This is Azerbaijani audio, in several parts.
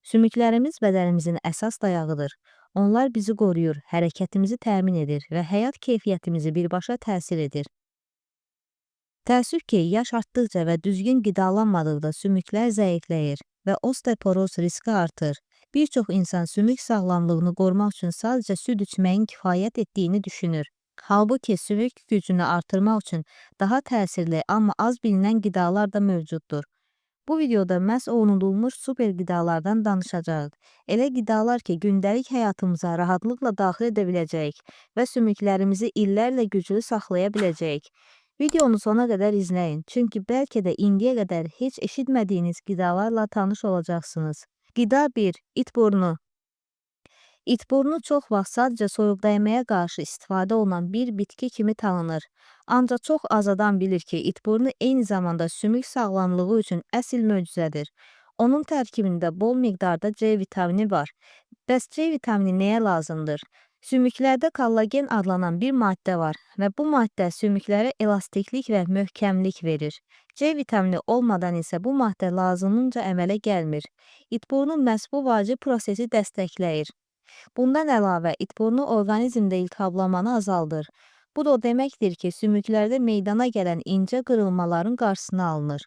Sümüklərimiz bədənimizin əsas dayağıdır. Onlar bizi qoruyur, hərəkətimizi təmin edir və həyat keyfiyyətimizi birbaşa təsir edir. Təəssüf ki, yaş artdıqca və düzgün qidalanmadıqda sümüklər zəifləyir və osteoporoz riski artır. Bir çox insan sümük sağlamlığını qorumaq üçün sadəcə süd içməyin kifayət etdiyini düşünür. Halbuki sümük gücünü artırmaq üçün daha təsirli, amma az bilinən qidalar da mövcuddur. Bu videoda məhz o unudulmuş super qidalardan danışacağıq. Elə qidalar ki, gündəlik həyatımıza rahatlıqla daxil edə biləcəyik və sümüklərimizi illərlə güclü saxlaya biləcəyik. Videonu sona qədər izləyin, çünki bəlkə də indiyə qədər heç eşitmədiyiniz qidalarla tanış olacaqsınız. Qida 1. İtburnu. İtburnu çox vaxt sadəcə soyuq dəyməyə qarşı istifadə olunan bir bitki kimi tanınır. Ancaq çox az adam bilir ki, itburnu eyni zamanda sümük sağlamlığı üçün əsl möcüzədir. Onun tərkibində bol miqdarda C vitamini var. Bəs C vitamini nəyə lazımdır? Sümüklərdə kollagen adlanan bir maddə var və bu maddə sümüklərə elastiklik və möhkəmlik verir. C vitamini olmadan isə bu maddə lazımınca əmələ gəlmir. İtburnu məhz bu vacib prosesi dəstəkləyir. Bundan əlavə, itburnu orqanizmdə iltihablamanı azaldır. Bu da o deməkdir ki, sümüklərdə meydana gələn incə qırılmaların qarşısını alınır.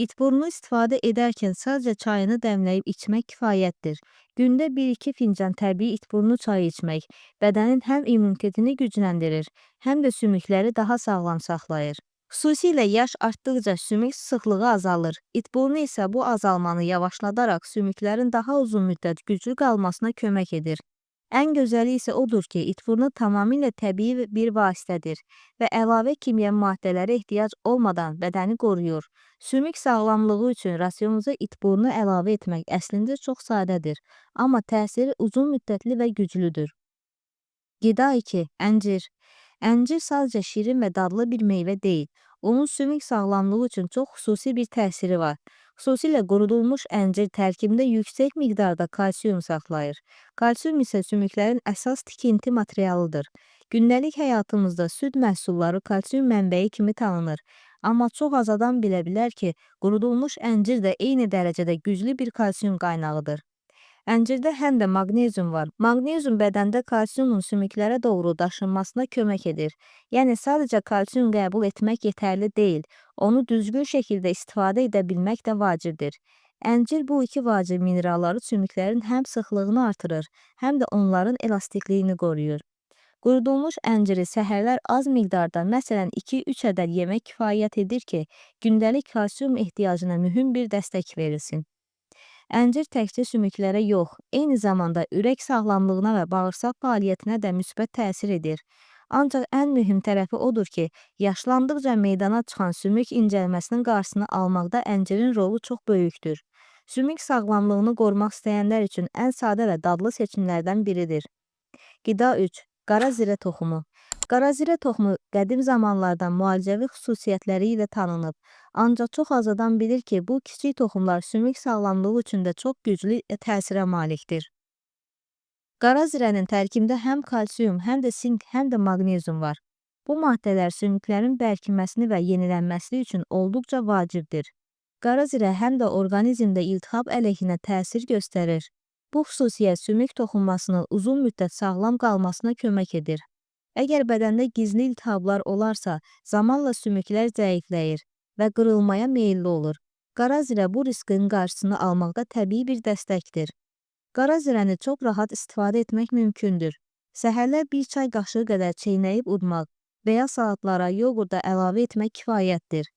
İtburnu istifadə edərkən sadəcə çayını dəmləyib içmək kifayətdir. Gündə 1-2 fincan təbii itburnu çayı içmək bədənin həm immunitetini gücləndirir, həm də sümükləri daha sağlam saxlayır. Xüsusilə yaş artdıqca sümük sıxlığı azalır. İtburnu isə bu azalmanı yavaşladaraq sümüklərin daha uzun müddət güclü qalmasına kömək edir. Ən gözəli isə odur ki, itburnu tamamilə təbii bir vasitədir və əlavə kimyəvi maddələrə ehtiyac olmadan bədəni qoruyur. Sümük sağlamlığı üçün rasionunuza itburnu əlavə etmək əslində çox sadədir, amma təsiri uzun müddətli və güclüdür. Qida 2. Əncir. Əncir sadəcə şirin və dadlı bir meyvə deyil, onun sümük sağlamlığı üçün çox xüsusi bir təsiri var. Xüsusilə qurudulmuş əncir tərkibində yüksək miqdarda kalsium saxlayır. Kalsium isə sümüklərin əsas tikinti materialıdır. Gündəlik həyatımızda süd məhsulları kalsium mənbəyi kimi tanınır. Amma çox az adam bilə bilər ki, qurudulmuş əncir də eyni dərəcədə güclü bir kalsium qaynağıdır. Əncirdə həm də maqnezium var. Maqnezium bədəndə kalsiumun sümüklərə doğru daşınmasına kömək edir. Yəni sadəcə kalsium qəbul etmək yetərli deyil, onu düzgün şəkildə istifadə edə bilmək də vacibdir. Əncir bu iki vacib mineralları sümüklərin həm sıxlığını artırır, həm də onların elastikliyini qoruyur. Qurudulmuş ənciri səhərlər az miqdarda, məsələn 2-3 ədəd yemək kifayət edir ki, gündəlik kalsium ehtiyacına mühüm bir dəstək verilsin. Əncir təkcə sümüklərə yox, eyni zamanda ürək sağlamlığına və bağırsaq fəaliyyətinə də müsbət təsir edir. Ancaq ən mühüm tərəfi odur ki, yaşlandıqca meydana çıxan sümük incəlməsinin qarşısını almaqda əncirin rolu çox böyükdür. Sümük sağlamlığını qorumaq istəyənlər üçün ən sadə və dadlı seçimlərdən biridir. Qida 3. Qara zirə toxumu. Qara zirə toxumu qədim zamanlardan müalicəvi xüsusiyyətləri ilə tanınıb. Ancaq çox az adam bilir ki, bu kiçik toxumlar sümük sağlamlığı üçün də çox güclü təsirə malikdir. Qara zirənin tərkibində həm kalsium, həm də sink, həm də maqnezium var. Bu maddələr sümüklərin bərkiməsini və yenilənməsi üçün olduqca vacibdir. Qara zirə həm də orqanizmdə iltihab əleyhinə təsir göstərir. Bu xüsusiyyət sümük toxunmasının uzun müddət sağlam qalmasına kömək edir. Əgər bədəndə gizli iltihablar olarsa, zamanla sümüklər zəifləyir və qırılmaya meyilli olur. Qara zirə bu riskin qarşısını almaqda təbii bir dəstəkdir. Qara zirəni çox rahat istifadə etmək mümkündür. Səhərlər bir çay qaşığı qədər çeynəyib udmaq və ya salatlara, yoğurda əlavə etmək kifayətdir.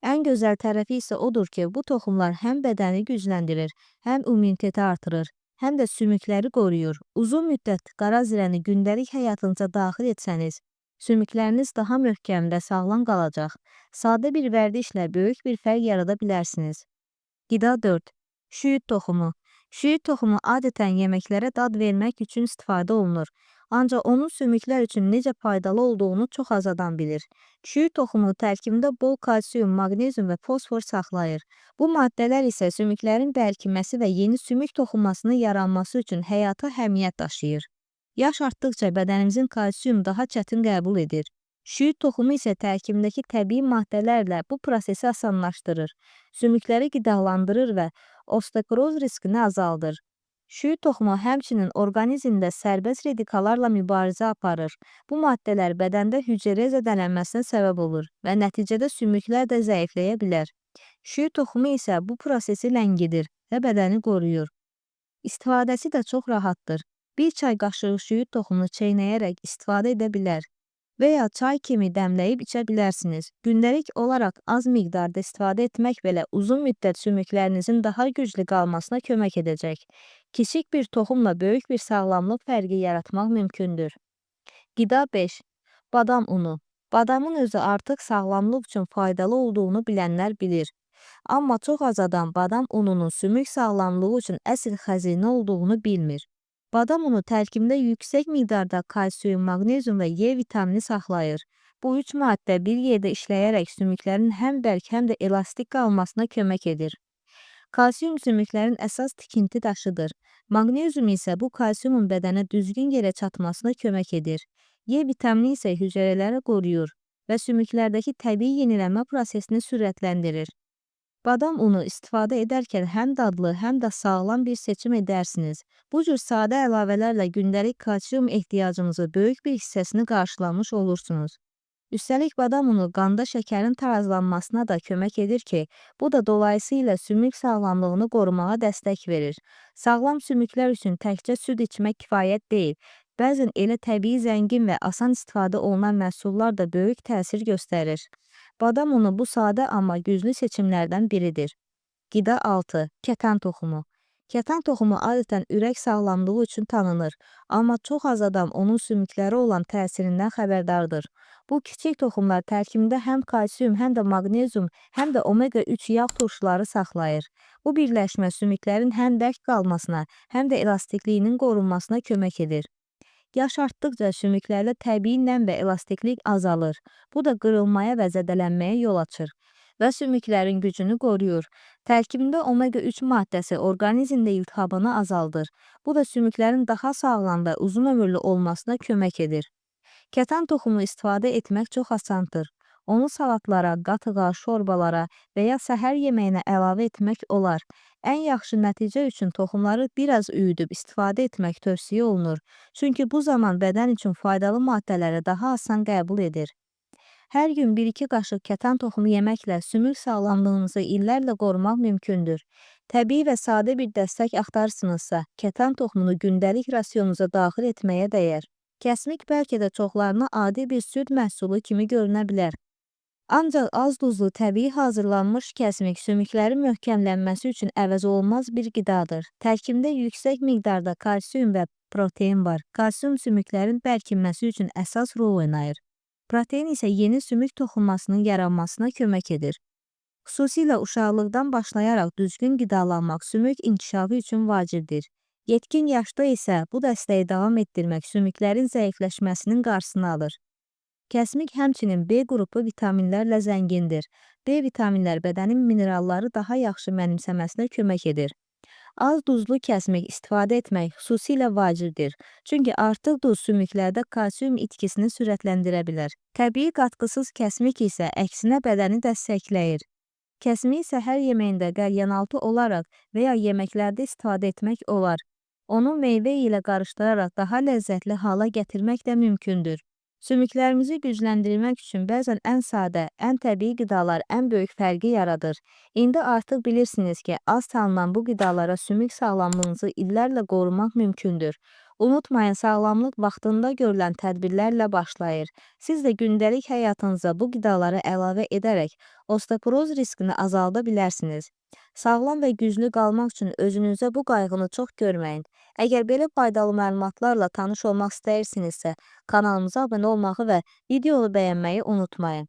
Ən gözəl tərəfi isə odur ki, bu toxumlar həm bədəni gücləndirir, həm immuniteti artırır, həm də sümükləri qoruyur. Uzun müddət qara zirəni gündəlik həyatınıza daxil etsəniz, sümükləriniz daha möhkəm və sağlam qalacaq. Sadə bir vərdişlə böyük bir fərq yarada bilərsiniz. Qida 4. Şüyüd toxumu. Şüyüd toxumu adətən yeməklərə dad vermək üçün istifadə olunur. Ancaq onun sümüklər üçün necə faydalı olduğunu çox az adam bilir. Şüyüd toxumu tərkibində bol kalsium, maqnezium və fosfor saxlayır. Bu maddələr isə sümüklərin bərkiməsi və yeni sümük toxunmasının yaranması üçün həyati əhəmiyyət daşıyır. Yaş artdıqca bədənimizin kalsium daha çətin qəbul edir. Şüyüd toxumu isə tərkibindəki təbii maddələrlə bu prosesi asanlaşdırır. Sümükləri qidalandırır və osteoporoz riskini azaldır. Şüyüd toxumu həmçinin orqanizmdə sərbəst radikallarla mübarizə aparır. Bu maddələr bədəndə hüceyrə zədələnməsinə səbəb olur və nəticədə sümüklər də zəifləyə bilər. Şüyüd toxumu isə bu prosesi ləngidir və bədəni qoruyur. İstifadəsi də çox rahatdır. Bir çay qaşığı şüyüd toxumunu çeynəyərək istifadə edə bilər və ya çay kimi dəmləyib içə bilərsiniz. Gündəlik olaraq az miqdarda istifadə etmək belə uzun müddət sümüklərinizin daha güclü qalmasına kömək edəcək. Kiçik bir toxumla böyük bir sağlamlıq fərqi yaratmaq mümkündür. Qida 5. Badam unu. Badamın özü artıq sağlamlıq üçün faydalı olduğunu bilənlər bilir. Amma çox az adam badam ununun sümük sağlamlığı üçün əsl xəzinə olduğunu bilmir. Badam unu tərkibində yüksək miqdarda kalsium, maqnezium və E vitamini saxlayır. Bu üç maddə bir yerdə işləyərək sümüklərin həm bərk, həm də elastik qalmasına kömək edir. Kalsium sümüklərin əsas tikinti daşıdır. Maqnezium isə bu kalsiumun bədənə düzgün yerə çatmasına kömək edir. E vitamini isə hüceyrələri qoruyur və sümüklərdəki təbii yenilənmə prosesini sürətləndirir. Badam unu istifadə edərkən həm dadlı, həm də sağlam bir seçim edərsiniz. Bu cür sadə əlavələrlə gündəlik kalsium ehtiyacınızı böyük bir hissəsini qarşılamış olursunuz. Üstəlik badam unu qanda şəkərin tarazlanmasına da kömək edir ki, bu da dolayısıyla sümük sağlamlığını qorumağa dəstək verir. Sağlam sümüklər üçün təkcə süd içmək kifayət deyil. Bəzən elə təbii zəngin və asan istifadə olunan məhsullar da böyük təsir göstərir. Badam unu bu sadə amma güclü seçimlərdən biridir. Qida 6. Kətan toxumu. Kətan toxumu adətən ürək sağlamlığı üçün tanınır, amma çox az adam onun sümüklərə olan təsirindən xəbərdardır. Bu kiçik toxumlar tərkibində həm kalsium, həm də maqnezium, həm də omega-3 yağ turşuları saxlayır. Bu birləşmə sümüklərin həm bərk qalmasına, həm də elastikliyinin qorunmasına kömək edir. Yaş artdıqca sümüklərdə təbii nəm və elastiklik azalır. Bu da qırılmaya və zədələnməyə yol açır və sümüklərin gücünü qoruyur. Tərkibində omega-3 maddəsi orqanizmdə iltihabını azaldır. Bu da sümüklərin daha sağlam və uzun ömürlü olmasına kömək edir. Kətan toxumu istifadə etmək çox asandır. Onu salatlara, qatığa, şorbalara və ya səhər yeməyinə əlavə etmək olar. Ən yaxşı nəticə üçün toxumları biraz üyüdüb istifadə etmək tövsiyə olunur. Çünki bu zaman bədən üçün faydalı maddələri daha asan qəbul edir. Hər gün 1-2 qaşıq kətan toxumu yeməklə sümük sağlamlığınızı illərlə qorumaq mümkündür. Təbii və sadə bir dəstək axtarırsınızsa, kətan toxumunu gündəlik rasionunuza daxil etməyə dəyər. Kəsmik bəlkə də çoxlarına adi bir süd məhsulu kimi görünə bilər. Ancaq az duzlu təbii hazırlanmış kəsmik sümüklərin möhkəmlənməsi üçün əvəzolunmaz bir qidadır. Tərkibində yüksək miqdarda kalsium və protein var. Kalsium sümüklərin bərkinməsi üçün əsas rol oynayır. Protein isə yeni sümük toxunmasının yaranmasına kömək edir. Xüsusilə uşaqlıqdan başlayaraq düzgün qidalanmaq sümük inkişafı üçün vacibdir. Yetkin yaşda isə bu dəstəyi davam etdirmək sümüklərin zəifləşməsinin qarşısını alır. Kəsmik həmçinin B qrupu vitaminlərlə zəngindir. B vitaminlər bədənin mineralları daha yaxşı mənimsəməsinə kömək edir. Az duzlu kəsmik istifadə etmək xüsusilə vacibdir. Çünki artıq duz sümüklərdə kalsium itkisini sürətləndirə bilər. Təbii qatqısız kəsmik isə əksinə bədəni dəstəkləyir. Kəsmiyi səhər yeməyində qəlyanaltı olaraq və ya yeməklərdə istifadə etmək olar. Onu meyvə ilə qarışdıraraq daha ləzzətli hala gətirmək də mümkündür. Sümüklərimizi gücləndirmək üçün bəzən ən sadə, ən təbii qidalar ən böyük fərqi yaradır. İndi artıq bilirsiniz ki, az tanınan bu qidalara sümük sağlamlığınızı illərlə qorumaq mümkündür. Unutmayın, sağlamlıq vaxtında görülən tədbirlərlə başlayır. Siz də gündəlik həyatınıza bu qidaları əlavə edərək osteoporoz riskini azalda bilərsiniz. Sağlam və güclü qalmaq üçün özünüzə bu qayğını çox görməyin. Əgər belə faydalı məlumatlarla tanış olmaq istəyirsinizsə, kanalımıza abunə olmağı və videonu bəyənməyi unutmayın.